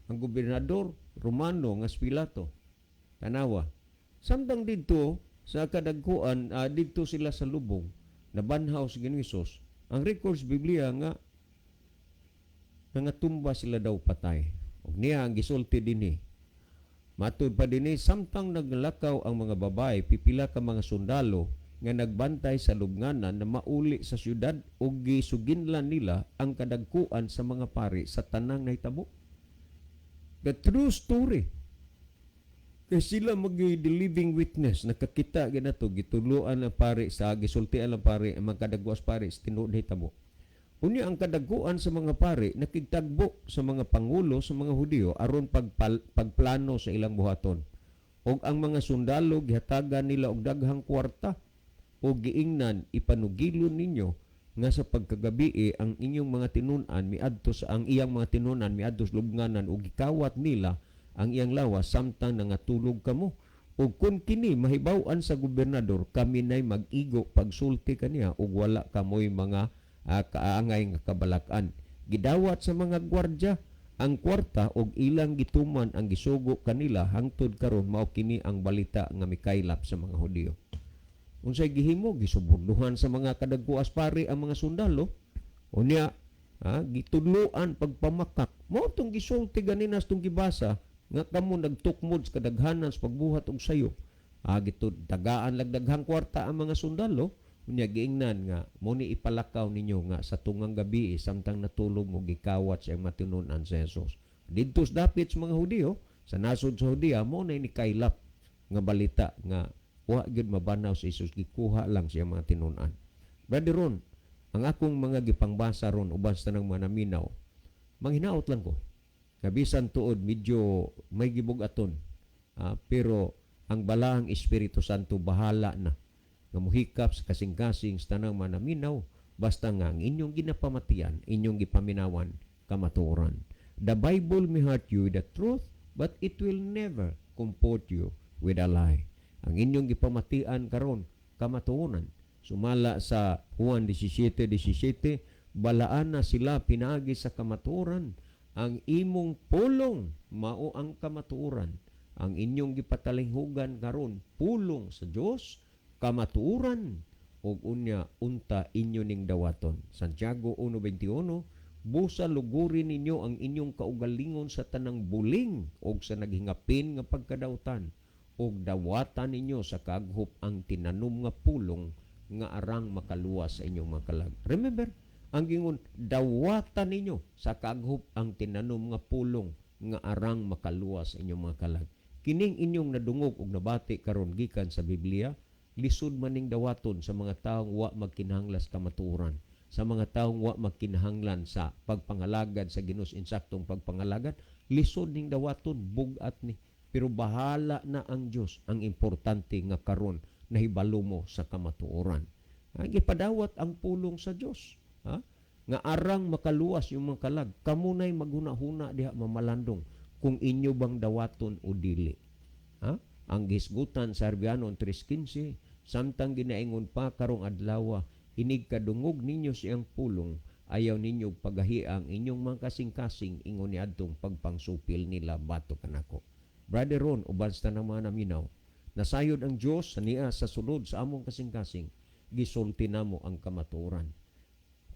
ang gobernador Romano nga si Pilato. Tanawa. Samtang didto sa kadagkuan, didto sila sa lubong, nabanhaw si Ginoong Hesus. Ang records Biblia nga nangatumba sila daw patay. Ug niya ang gisulti dinhi. Matud pa dinhi, samtang naglakaw ang mga babae, pipila ka mga sundalo nga nagbantay sa lubnganan na mauli sa syudad ug gisuginlan nila ang kadagkuan sa mga pari sa tanang nahitabo. The true story. Kay sila mag the living witness, nakakita ginato, gituluan ang pari sa gisultian ang pari, ang mga kadagwas pari sa tinuod nahitabo. Unya ang kadaguan sa mga pari nakigtagbo sa mga pangulo sa mga Hudiyo aron pagplano sa ilang buhaton. Og ang mga sundalo gihatagan nila og daghang kwarta o giingnan, "Ipanugilon ninyo nga sa pagkagabii ang inyong mga tinun-an miadto sa ang iyang mga tinun-an miadto sa lubnganan ug gikawat nila ang iyang lawas samtang nangatulog kamo. Ug kun kini mahibaw-an sa gobernador, kami nay mag-igo pagsulti kaniya ug wala kamoy mga kaangay nga kabalak-an." Gidawat sa mga gwardya ang kwarta ug ilang gituman ang gisugo kanila. Hangtod karon mao kini ang balita nga mikaylap sa mga Hudiyo. Unsay gihimo? Gisubornuhan sa mga kadagkuas pari ang mga sundalo. Unya Ha, gitudloan pagpamakak. Mao tong gisulti ganina sa tong gibasa nga kamo nagtukmod sa kadaghanan sa pagbuhat og sayo. Ha, gitud tagaan lag daghang kwarta ang mga sundalo. Unya giingnan nga mo ni ipalakaw ninyo nga sa tungang gabi samtang natulog mo, gikawat siyang matinunan sa Jesus. Didto sa dapit sa mga Hudiyo, sa nasod sa Hudiya, mo na ni kaylap nga balita nga wa gyud mabanaw si Jesus, gikuha lang siya mga tinun-an. Brother Ron, ang akong mga gipangbasa ron uban sa tanang mga naminaw, manghinaot lang ko. Nga bisan tuod medyo may gibug-aton, pero ang balaang Espiritu Santo bahala na nga muhikap sa kasing-kasing sa tanang mga naminaw, basta nga ang inyong ginapamatian, inyong gipaminawan, kamatuoran. The Bible may hurt you with the truth, but it will never comfort you with a lie. Ang inyong gipamatian karon, kamatuoran. Sumala sa Juan 17:17, balaan na sila pinaagi sa kamatuoran. Ang imong pulong mao ang kamatuoran. Ang inyong gipatalinghugan karon, pulong sa Dios, kamatuoran, ug unya unta inyo ning dawaton. Santiago 1:21, busa luguri ninyo ang inyong kaugalingon sa tanang buling og sa naghingapin nga pagkadawtan, ug dawatan ninyo sa kaaghop ang tinanom nga pulong nga arang makaluwas sa inyong mga kalag. Remember, ang gingon, dawatan ninyo sa kaaghop ang tinanom nga pulong nga arang makaluwas sa inyong mga kalag. Kining inyong nadungog ug nabati karon gikan sa Biblia, lisod maning dawaton sa mga taong wa magkinahanglan sa kamatuoran, sa mga taong wa magkinahanglan sa pagpangalagad sa Ginoo, insaktong pagpangalagad, lisod ning dawaton, bugat ni. Pero bahala na ang Dios. Ang importante nga karon nahibalo mo sa kamatuoran. Ha, gipadawat ang pulong sa Dios. Ha? Nga arang makaluwas yung mga kalag. Kamo na'y maghuna-huna diha, mamalandong, kung inyo bang dawaton o dili. Ha? Ang gisgutan sa Herbianon 3:15, samtang ginaingon pa karong adlaw, inig kadungog ninyo siyang pulong, ayaw ninyo pagahi ang inyong mga kasing-kasing, ingon ni adtong pagpangsupil nila batok kanako. Brother Ron, uban sa tanang mga naminaw, nasayod ang Dios sa niya sa sulod sa among kasing-kasing, gisulti namo ang kamatuoran.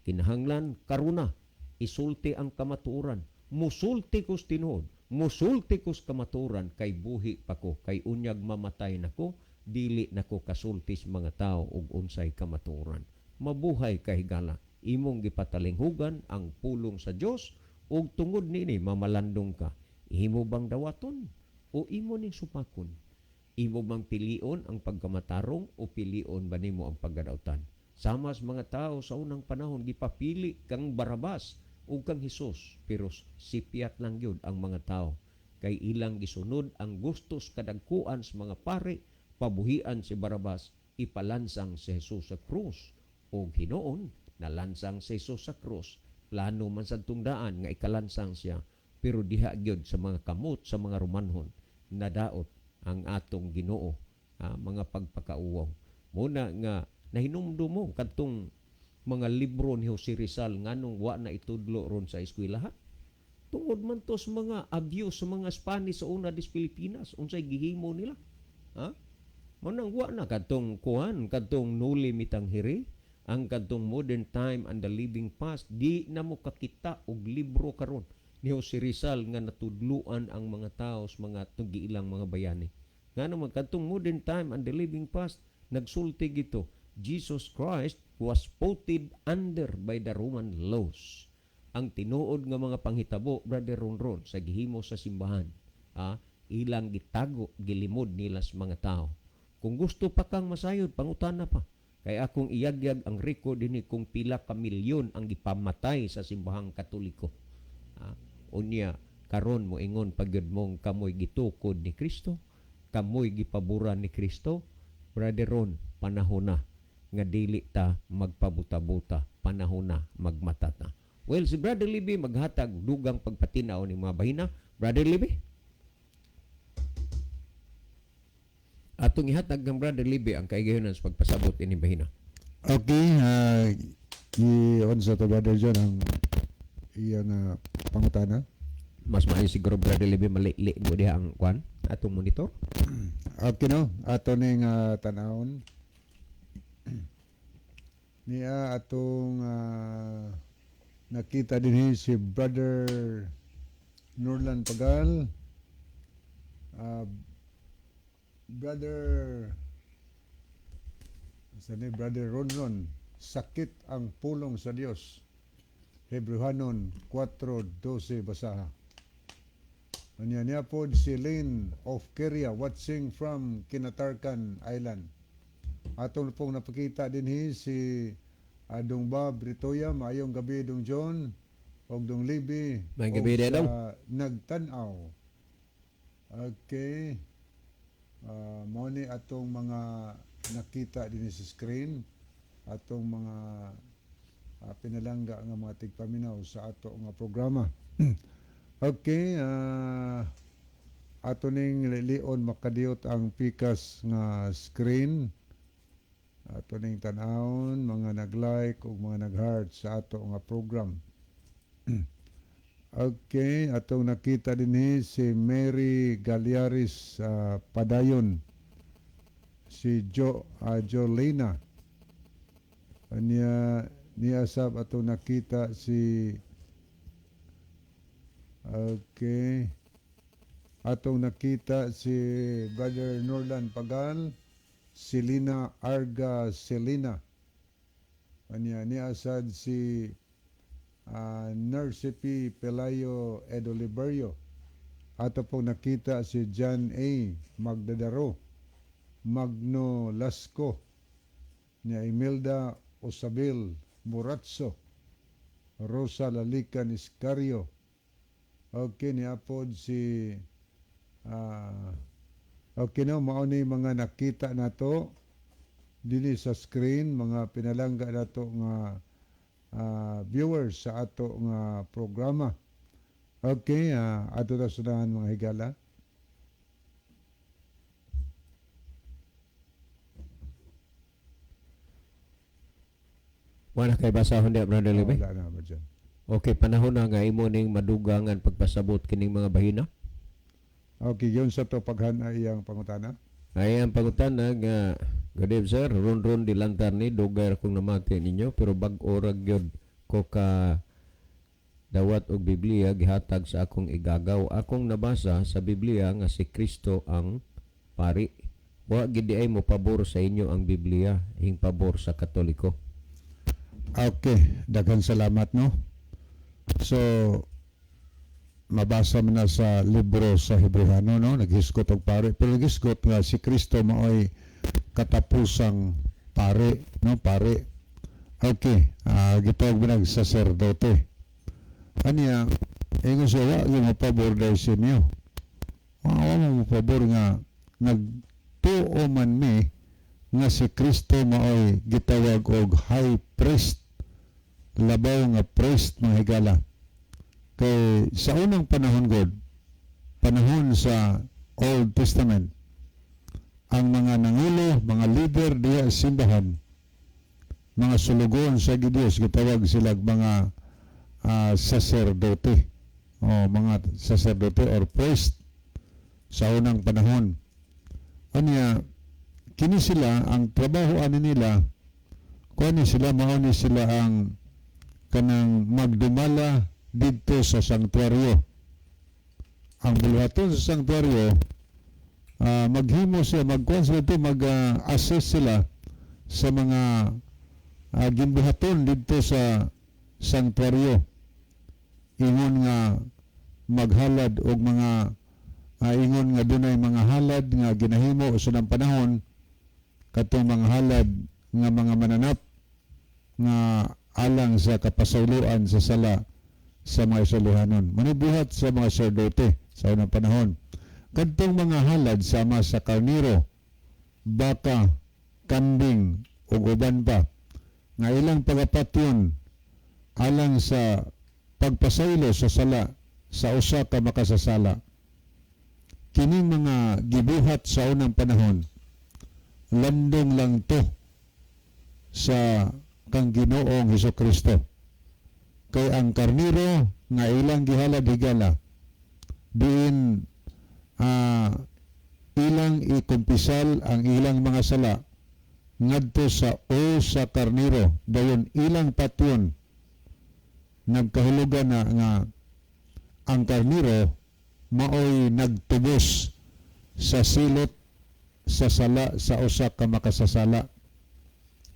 Kinahanglan karuna isulti ang kamatuoran. Musulti kos tinuod, musulti kos kamatuoran kay buhi pa ko, kay unyag mamatay nako, dili nako kasulti sa mga tao og unsay kamatuoran. Mabuhay ka, higala. Imong gipatalinghugan ang pulong sa Dios ug tungod niini mamalandong ka. Imo bang dawaton o imo ning supakon? Imo bang pilion ang pagkamatarong o pilion ba nimo ang pagkadautan? Sama sa mga tao sa unang panahon, gipapili kang Barabas ug kang Hesus, pero sipyat lang gyud ang mga tao kay ilang gisunod ang gustos kadagkuan sa mga pare, pabuhian si Barabas, ipalansang si Jesus sa krus. Ug hinuon nalansang si Jesus sa krus. Plano man sa daan nga ikalansang siya, pero diha gyud sa mga kamot sa mga Romanhon nadaot ang atong Ginoo, mga pagpakauwaw. Muna nga nahinumdum mo kadtong mga libro ni Jose Rizal, nganong wa na itudlo ron sa eskwelahan? Tungod man to sa mga abuse sa mga Spanish sa una dis Pilipinas, unsay gihimo nila, ha? Mo nang wa na kadtong kuan, kadtong Noli Me Tangere, ang kadtong Modern Time and the Living Past. Di na mo kakita og libro karon ni Jose Rizal nga natudluan ang mga tao sa mga tugiilang mga bayani. Ngano man kadtong Modern Time and the Living Past, nagsulti gito, Jesus Christ was putted under by the Roman laws. Ang tinuod nga mga panghitabo, Brother Ronron, sa gihimo sa simbahan, ilang gitago, gilimod nila sa mga tao. Kung gusto pa kang masayod, pangutana pa. Kay akong iyagyag ang record dinhi kung pila ka milyon ang gipamatay sa simbahang Katoliko. Unya karon mo ingon pagyud mong kamoy gitukod ni Kristo, kamoy gipaboran ni Kristo. Brother Ron, panahon na nga dili ta magpabuta-buta, panahon na magmata ta. Well, si Brother Libby maghatag dugang pagpatinaw ni mga bahina. Brother Libby? Atong ihatag ng Brother Libby ang kaigayonan sa pagpasabot ini bahina. Okay, i-on sa to, Brother John, ang iyang pangutana. Mas maayo siguro, Brother Libby, malili mo diha ang kwan atong monitor. Okay no, ato ning tanawon. Niya atong Nakita din si Brother Nurlan Pagal. Brother sani, Brother Ronron, sakit ang pulong sa Dios. Hebrehanon 4:12 basaha. Anya niya pod si Lane of Keria, watching from Kinatarkan Island. Atong pong napakita din si Dong Bob Ritoya, maayong gabi, Dong John og Dong Libby. Maayong gabi og din, sa Dong. nagtan-aw. Okay. Mao ni atong mga nakita din sa screen, atong mga pinalangga nga mga tigpaminaw sa ato nga programa. Okay, ato ning lilion makadiyot ang pikas nga screen. Ato ning tan-awon mga nag-like ug mga nag-heart sa ato nga program. Okay, atong nakita dinhi si Mary Galiaris Padayon, si Jolena. Anya niya sab atong nakita si. Okay. Atong nakita si Brother Norlan Pagal, Selina Arga Selina. Anya niya sad si Nurse P. Pelayo Edoliberio. Ato pong nakita si John A. Magdadaro, Magno Lasco, niya Imelda Osabil Muratso, Rosa Lalican Iscario. Okay, niya pod si okay no, mao ni mga nakita nato dinhi sa screen, mga pinalangga nato nga viewers sa ato nga programa. Okay, ato ta sudahan, mga higala. Wala kay basahon diha, Brother Libe? Wala na ba dyan? Okay, panahon na nga imo ning madugangan pagpasabot kining mga bahina. Okay, yun sa to paghana iyang pangutana. Ay, ang pangutana nga, "Good evening, sir, ron-ron dilantar ni dugay ra kong namati ninyo, pero bag-o ra gyud ko ka dawat og Biblia gihatag sa akong igagaw. Akong nabasa sa Biblia nga si Kristo ang pari. Wa gid ay mo pabor sa inyo ang Biblia, hing pabor sa Katoliko." Okay, daghan salamat, no. So mabasa mo na sa libro sa Hebrehano, no, naghisgot og pare, pero naghisgot nga si Kristo maoy katapusang pare, no, pare. Okay, gitawag mo nag saserdote. Aniya ingon siya, wa yung mapabor dahil sa inyo. Wa mo mapabor nga nagtuo man mi nga si Kristo maoy gitawag og high priest, labaw nga priest, mga higala. Kay sa unang panahon god, panahon sa Old Testament, ang mga nangulo, mga leader diha sa simbahan, mga sulugon sa Diyos, gitawag sila mga saserdote o mga saserdote or priest sa unang panahon. Anya kini sila, ang trabaho ani nila, kuani sila, mao ni sila ang kanang magdumala didto sa sanktuaryo. Ang buluhaton sa sanktuaryo, maghimo siya, magkuan sila ito, mag-assess sila sa mga ginbuhaton didto sa sanktuaryo. Ingon nga maghalad og mga ingon nga dunay mga halad nga ginahimo sa nang panahon, katong mga halad nga mga mananap nga alang sa kapasayloan sa sala sa mga Israelihanon. Manibuhat sa mga sacerdote sa unang panahon. Kadtong mga halad sama sa karniro, baka, kambing ug uban pa nga ilang pagapatyon alang sa pagpasaylo sa sala sa usa ka makasasala. Kining mga gibuhat sa unang panahon, landong lang to sa kang Ginoong Hesus Kristo. Kay ang karniro nga ilang gihalad, higala, diin ilang ikumpisal ang ilang mga sala ngadto sa o sa karniro, dayon ilang patyon. Nagkahulugan na nga ang karniro maoy nagtubos sa silot sa sala sa usa ka makasasala.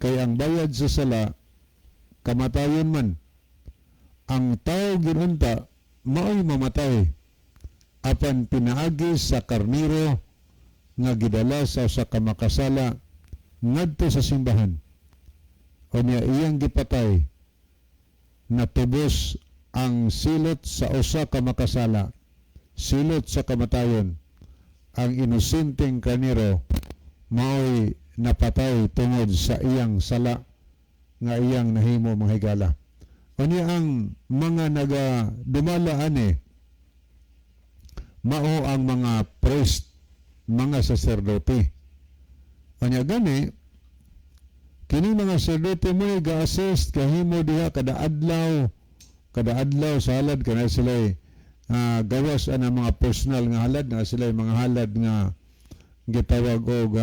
Kay ang bayad sa sala, kamatayon man. Ang tao ginunta maoy mamatay apan pinaagi sa karniro nga gidala sa usa ka makasala ngadto sa simbahan, unya iyang gipatay, natubos ang silot sa usa ka makasala, silot sa kamatayon. Ang inosenteng karniro maoy napatay tungod sa iyang sala nga iyang nahimo, mga higala. Unya ang mga naga dumala ani mao ang mga priest, mga saserdote. Unya gani kini mga saserdote mo ga-assist kahimo diha kada adlaw, kada adlaw sa halad. Kana sila gawas ana mga personal nga halad na sila, mga halad nga gitawag og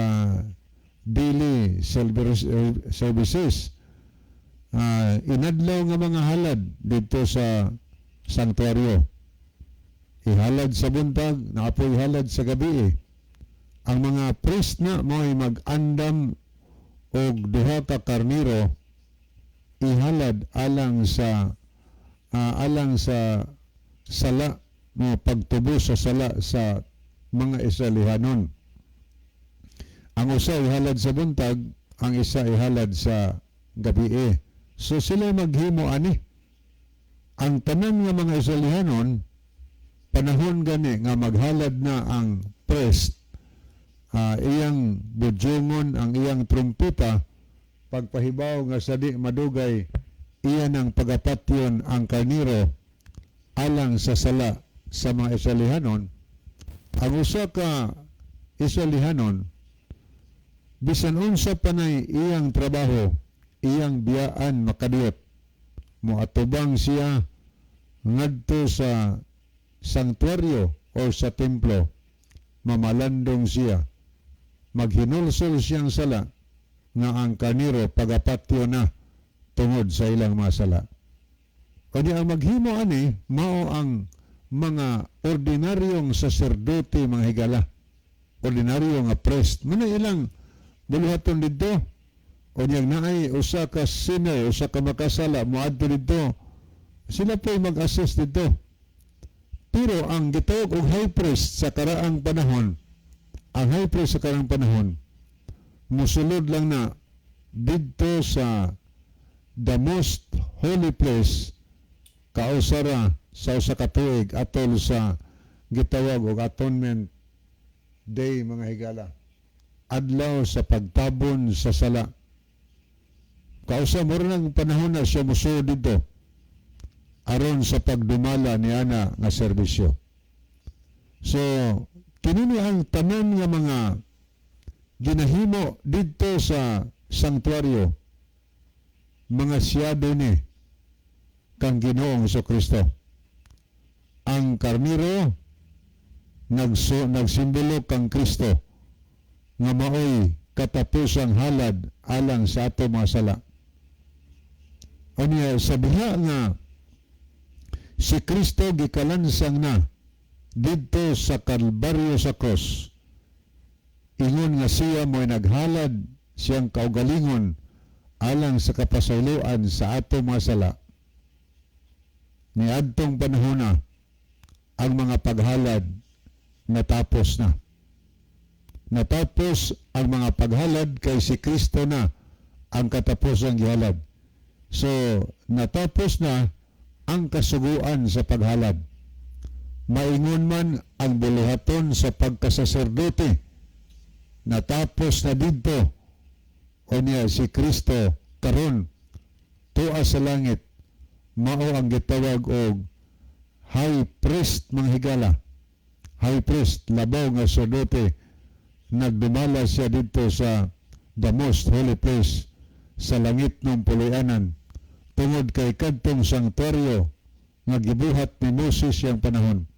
daily services, inadlaw nga mga halad dito sa sanktuaryo, ihalad sa buntag, naa poy halad sa gabi eh. Ang mga priest na mo'y mag-andam og duha ka karniro, ihalad alang sa sala mo, pagtubos sa sala sa mga Israelihanon. Ang usa ihalad sa buntag, ang isa ihalad sa gabi eh. So sila maghimo ani. Ang tanan nga mga Israelihanon, panahon gani nga maghalad na ang priest, iyang budyongon ang iyang trumpeta, pagpahibaw nga sa di madugay iyan ang pagapatyon ang karniro alang sa sala sa mga Israelihanon. Ang usa ka Israelihanon, bisan unsa panay iyang trabaho, iyang biyaan makadiyot, moatubang siya ngadto sa sanktuaryo o sa templo, mamalandong siya, maghinulsol siyang sala nga ang karniro pagapatyo na tungod sa ilang mga sala. Kanya ang maghimo ani mao ang mga ordinaryong saserdote, mga higala. Ordinaryo nga priest. Muna ilang buluhaton didto. O niyang naay usa ka sinner, usa ka makasala, moadto didto. Sila po mag-assist didto. Pero ang gitawag og high priest sa karaang panahon, ang high priest sa karaang panahon, musulod lang na didto sa the most holy place kausara sa usa ka tuig atol sa gitawag og Atonement Day, mga higala, adlaw sa pagtabon sa sala. Kausa mo ng panahon na siya musulod dito aron sa pagdumala ni ana nga serbisyo. So kinini ang tanan nga mga ginahimo didto sa sanktuaryo, mga shadow ni kang Ginoong Kristo. Ang karniro nagsimbolo kang Kristo nga maoy katapusang halad alang sa ato mga sala. Unya sa diha nga si Kristo gikalansang na didto sa Kalbaryo, sa cross, ingon nga siya mo'y naghalad siyang kaugalingon alang sa kapasayloan sa ato mga sala, niadtong panahona ang mga paghalad natapos na. Natapos ang mga paghalad kay si Kristo na ang katapusang gihalad. So natapos na ang kasuguan sa paghalad, maingon man ang buluhaton sa pagkasaserdote, natapos na didto. Unya si Kristo karon tuwa sa langit, mao ang gitawag og high priest, mga higala. High priest, labaw nga saserdote, nagdumala siya dito sa the most holy place sa langit ng puloy-anan, tungod kay kadtong sanktuaryo nga gibuhat ni Moses siyang panahon,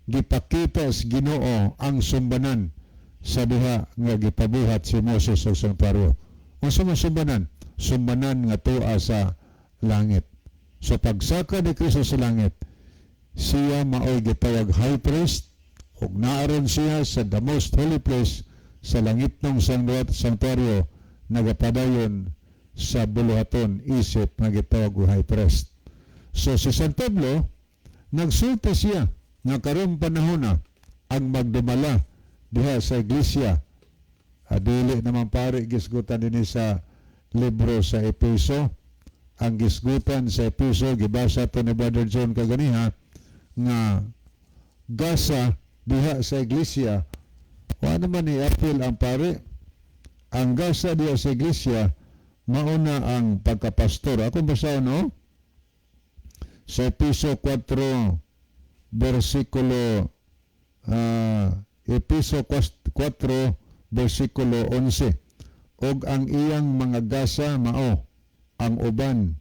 gipakita sa Ginoo ang sumbanan sa diha nga gipabuhat si Moses sa sanktuaryo. Unsa man sumbanan? Sumbanan nga tuwa sa langit. So pagsaka ni Kristo sa langit, siya maoy gitawag high priest ug naaron siya sa the most holy place sa langitnong sanctuary, nagapadayon sa buluhaton isip nga gitawag og high priest. So si San Pablo, nagsulti siya nga karong panahon na ang magdumala diha sa iglesia. Dili naman pare gisgutan dinhi sa libro sa Epeso. Ang gisgutan sa Epeso, gibasa to ni Brother John kaganiha nga gasa diha sa iglesia, wa naman ni apil ang pare. Ang gasa diha sa iglesia mauna ang pagkapastor. Ako basahon, no, sa Epeso 4 versikulo Epeso 4 versikulo 11: "Og ang iyang mga gasa mao ang uban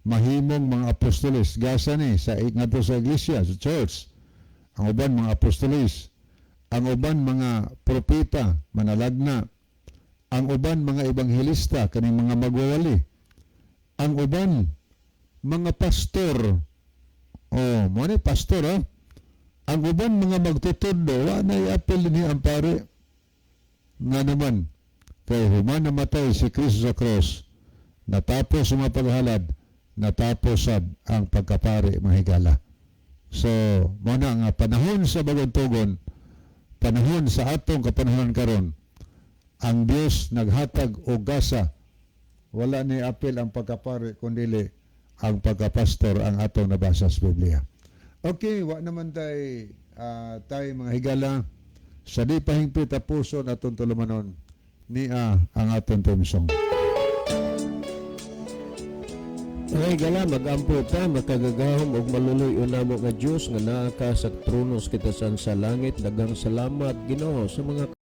mahimong mga apostoles." Gasa ni sa ngadto sa iglesia, sa church. Ang uban mga apostoles, ang uban mga propeta, manalagna, ang uban mga ebanghelista, kaning mga magwawali, ang uban mga pastor. Oh, mo ni pastor, oh. Ang uban mga magtutudlo. Wa na iapil ni ang pare. Nga naman kay human namatay si Kristo sa cross, natapos ang mga paghalad, natapos sad ang pagkapare, mga higala. So mo na nga panahon sa bagong tugon, panahon sa atong kapanahon karon, ang Dios naghatag og gasa. Wala ni apil ang pagkapare kundili ang pagkapastor ang atong nabasa sa Biblia. Okay, wa naman tay mga higala, sa di pahingpit tapuson atong tulumanon niya ang atong theme song. Mga higala, mag-ampo ta. Makagagahom og maluloy namo nga Dios nga naa ka sa trono sa kitasan sa langit. Daghang salamat, Ginoo, sa mga